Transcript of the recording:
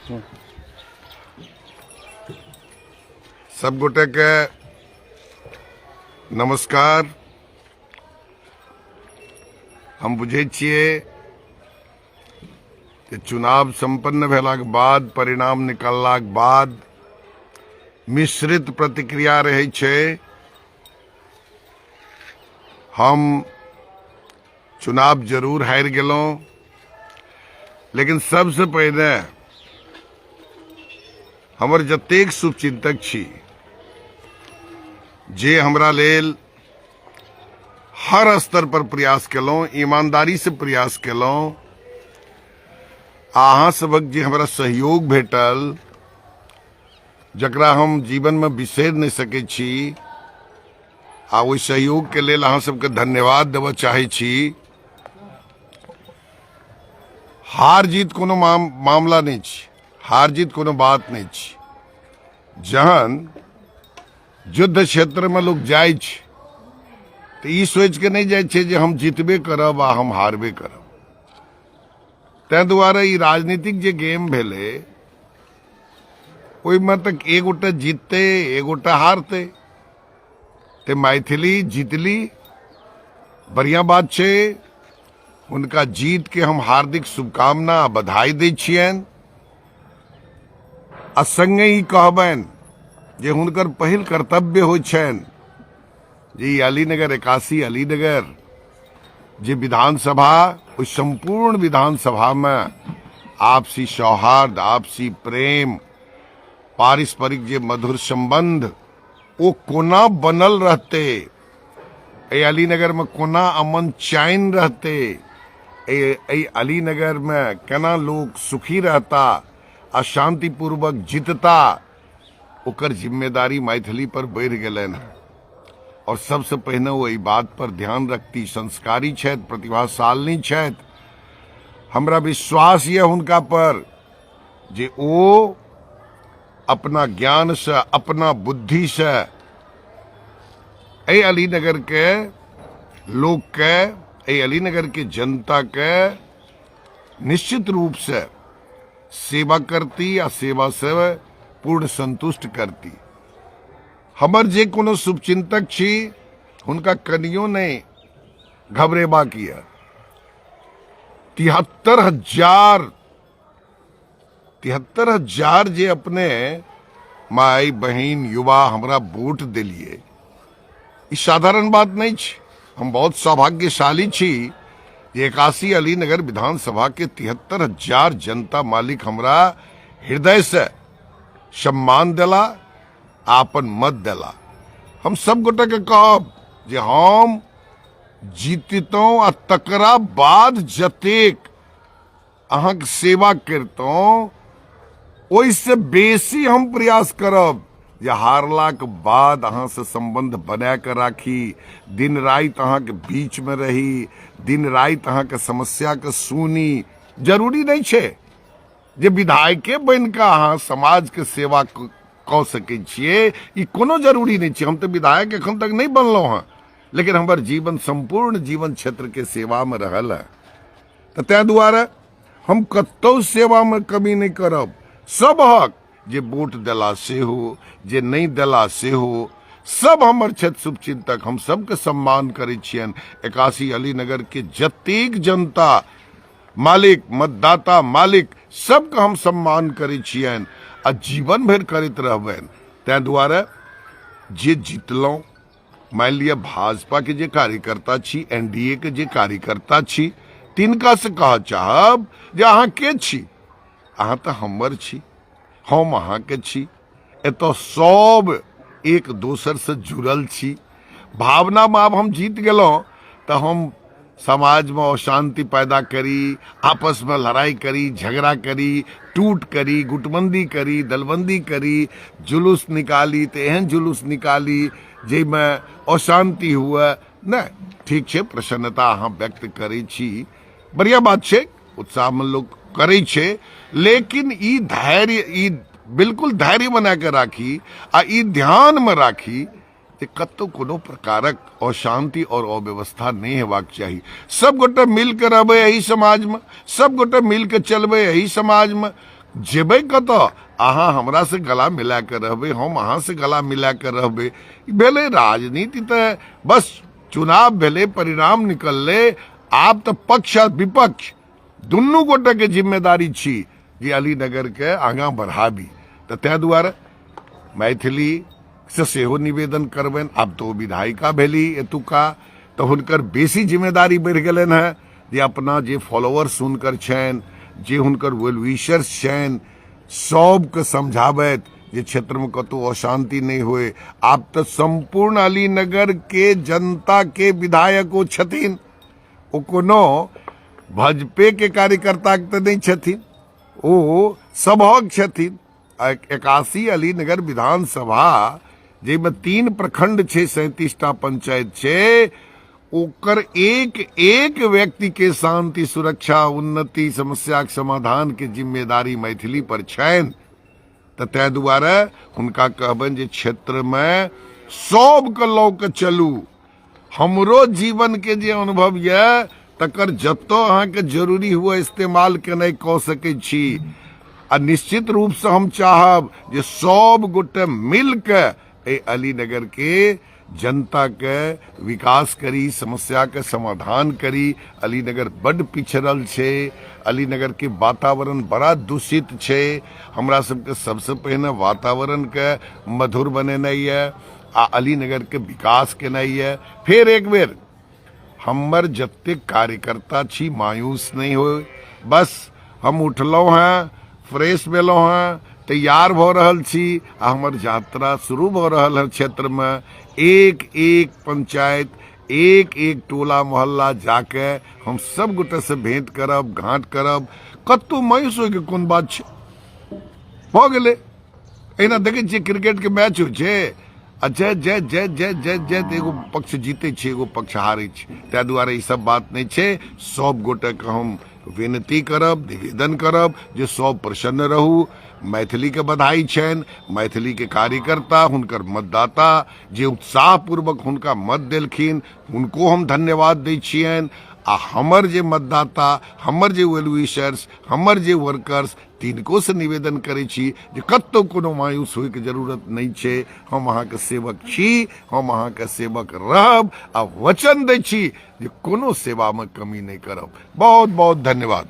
सब गोटे के नमस्कार। हम बुझै छियै जे चुनाव संपन्न भेलाक बाद, परिणाम निकललाक बाद मिश्रित प्रतिक्रिया रहै छै। हम चुनाव जरूर हारि गेलहुँ, लेकिन सबसँ पहिने हमर जतेक शुभचिंतक छी जे हमरा लेल हर स्तर पर प्रयास केलहुँ, ईमानदारी से प्रयास केलहुँ, आ अहाँ सबक जे हमरा सहयोग भेटल जकरा हम जीवनमे बिसरि नहि सकै छी, आ ओहि सहयोगके लेल अहाँ सबके धन्यवाद देबऽ चाहै छी। हार जीत कोनो मामला नहि छै, हार जीत कोनो बात नहि छै। जहन युद्ध क्षेत्रमे लोक जाइ छै तऽ ई सोचि कऽ नहि जाइ छै जे हम जीतबे करब आ हम हारबे करब। ताहि दुआरे ई राजनीतिक जे गेम भेलै ओहिमे तऽ एक गोटा जीततै, एक गोटा हारतै। तऽ मैथिली जीतली, बढ़िआँ बात छै। हुनका जीत के हम हार्दिक शुभकामना आ बधाई दै छियनि, आ संगे ई कहबनि जे हुनकर पहिल कर्तव्य होइ छनि जे ई अलीनगर, 81 अलीनगर जे विधानसभा, ओहि सम्पूर्ण विधानसभामे आपसी सौहार्द, आपसी प्रेम, पारस्परिक जे मधुर संबंध ओ कोना बनल रहतै, एहि अलीनगरमे कोना अमन चैन रहतै, एहि अलीनगरमे केना लोक सुखी रहता आ शांतिपूर्वक जीतता, ओकर जिम्मेदारी मैथिली पर बढ़ि गेलनि हँ। और सबसे पहिने ओ एहि बात पर ध्यान रखती। संस्कारी छथि, प्रतिभाशालिनी छथि, हमरा विश्वास यऽ हुनका पर जे ओ अपना ज्ञान से, अपना बुद्धि से एहि अलीनगर के लोक के, एहि अलीनगर के जनता के निश्चित रूप से सेवा करती आ सेवा से पूर्ण संतुष्ट करती। हमर जे कोनो शुभचिंतक छी हुनका कनियो नहि घबरेबाक यऽ। 73,000 जे अपने माय बहिन युवा हमरा वोट देलिए, ई साधारण बात नहीं छै। हम बहुत सौभाग्यशाली छी जे 81 अलीनगर विधानसभा के 73,000 जनता मालिक हमरा हृदय से सम्मान देला आ अपन मत देला। हम सब गोटे के कहब जे हम जीतितहुँ आ तकरा बाद जतेक अहाँके सेवा करितहुँ ओहिसँ बेसी हम प्रयास करब जे हारलाक बाद अहाँसँ सम्बन्ध बना कऽ राखी, दिन राति अहाँके बीचमे रही, दिन राति अहाँके समस्याके सुनी। जरूरी नहि छै जे विधायके बनि कऽ अहाँ समाजके सेवा कऽ सकै छियै, ई कोनो जरूरी नहि छै। हम तऽ विधायक एखन तक नहि बनलहुँ हँ, लेकिन हमर जीवन सम्पूर्ण जीवन क्षेत्रके सेवामे रहल हँ। तऽ ताहि दुआरे हम कतहु सेवामे कमी नहि करब। सबहक जे वोट देला सेहो, जे नहि देला सेहो, सब हमर छथि शुभचिंतक, हम सबके सम्मान करै छियनि। 81 अलीनगर के जतेक जनता मालिक, मतदाता मालिक, सबके हम सम्मान करै छियनि आ जीवन भरि करैत रहबनि। ताहि दुआरे जे जीतलहुँ, मानि लिअ भाजपा के जे कार्यकर्ता छी, एनडीए के जे कार्यकर्ता छी, तिनका से कहऽ चाहब जे अहाँ के छी? अहाँ तऽ हमर छी, हम अहाँके छी। एतऽ सब एक दोसर से जुड़ल छी भावनामे। आब हम जीत गेलहुँ तऽ हम समाजमे अशान्ति पैदा करी, आपसमे लड़ाइ करी, झगड़ा करी, टूट करी, गुटबंदी करी, दलबंदी करी, जुलूस निकाली तऽ एहन जुलूस निकाली जाहिमे अशान्ति हुए। नहि, ठीक छै, प्रसन्नता अहाँ व्यक्त करै छी, बढ़िआँ बात छै, उत्साहमे लोक करै छै, लेकिन ई धैर्य, ई बिल्कुल धैर्य बना कऽ राखी आ ई ध्यानमे राखी जे कतहु कोनो प्रकारक अशान्ति आओर अव्यवस्था नहि हेबाक चाही। सब गोटे मिल के रहबै एहि समाजमे, सब गोटे मिल के चलबै एहि समाजमे। जेबै कतऽ? अहाँ हमरा से गला मिला के रहबै, हम अहाँ से गला मिला के रहबै। ई भेलै राजनीति। तऽ बस चुनाव भेलै, परिणाम निकललै। आब तऽ पक्ष आ विपक्ष दुनू गोटे के जिम्मेदारी छी जे अलीनगर के आगाँ बढ़ाबी। तऽ ताहि दुआरे मैथिली से सेहो निवेदन करबनि। आब तऽ ओ विधायिका भेली एतुका, तऽ हुनकर बेसी जिम्मेदारी बढ़ि गेलनि हेँ जे अपना जे फॉलोअर्स हुनकर छनि, जे हुनकर वेलविशर्स छनि, सबके समझाबैत जे क्षेत्रमे कतहु अशान्ति नहि होय। आब तऽ सम्पूर्ण अलीनगर के जनता के विधायक ओ छथिन, ओ कोनो भाजपे के कार्यकर्ता तऽ नहि छथिन, ओ सभक छथिन। 81 अलीनगर विधानसभा जाहिमे 3 प्रखंड छै, 37टा पंचायत छै, ओकर एक एक व्यक्ति के शांति, सुरक्षा, उन्नति, समस्या के समाधान के जिम्मेदारी मैथिली पर छनि। तऽ ताहि दुआरे हुनका कहबनि जे क्षेत्रमे सबके लऽ के चलू। हमरो जीवन के जे अनुभव यऽ तकर जतऽ अहाँके जरूरी हुए इस्तेमाल केनाइ कऽ सकै छी। आ निश्चित रूपसँ हम चाहब जे सब गोटे मिलके एहि अलीनगर के जनता के विकास करी, समस्या के समाधान करी। अलीनगर बड्ड पिछड़ल छै, अलीनगर के वातावरण बड़ा दूषित छै। हमरा सबके सबसे पहिने वातावरण के मधुर बनेनाइ यऽ आ अलीनगर के विकास केनाइ यऽ। फेर एक बेर हमर जतेक कार्यकर्ता छी मायूस नहि होय। बस हम उठलहुँ हेँ, फ्रेश भेलहुँ हेँ, तैयार भऽ रहल छी आ हमर यात्रा शुरू भऽ रहल है। क्षेत्रमे एक एक पंचायत, एक एक टोला मोहल्ला जाके हम सब गोटे से भेंट करब, घाट करब। कतहु मायूस होइके कोन बात छै, भऽ गेलै। एहिना देखै छियै क्रिकेटके मैच होइ छै आ जय जय जय जय जय जय तऽ एगो पक्ष जीतै छै, एगो पक्ष हारै छै। ताहि दुआरे ई सब बात नहि छै। सब गोटेके हम विनती करब, निवेदन करब जे सब प्रसन्न रहू। मैथिलीके बधाई छनि, मैथिलीके कार्यकर्ता, हुनकर मतदाता जे उत्साहपूर्वक हुनका मत देलखिन हुनको हम धन्यवाद दै छियनि। आ हमर जे मतदाता, हमर जे वेलविशर्स, हमर जे वर्कर्स, तिनको से निवेदन करै छी जे कतहु कोनो मायूस होइके जरूरत नहि छै। हम अहाँके सेवक छी, हम अहाँके सेवक रहब आ वचन दै छी जे कोनो सेवामे कमी नहि करब। बहुत बहुत धन्यवाद।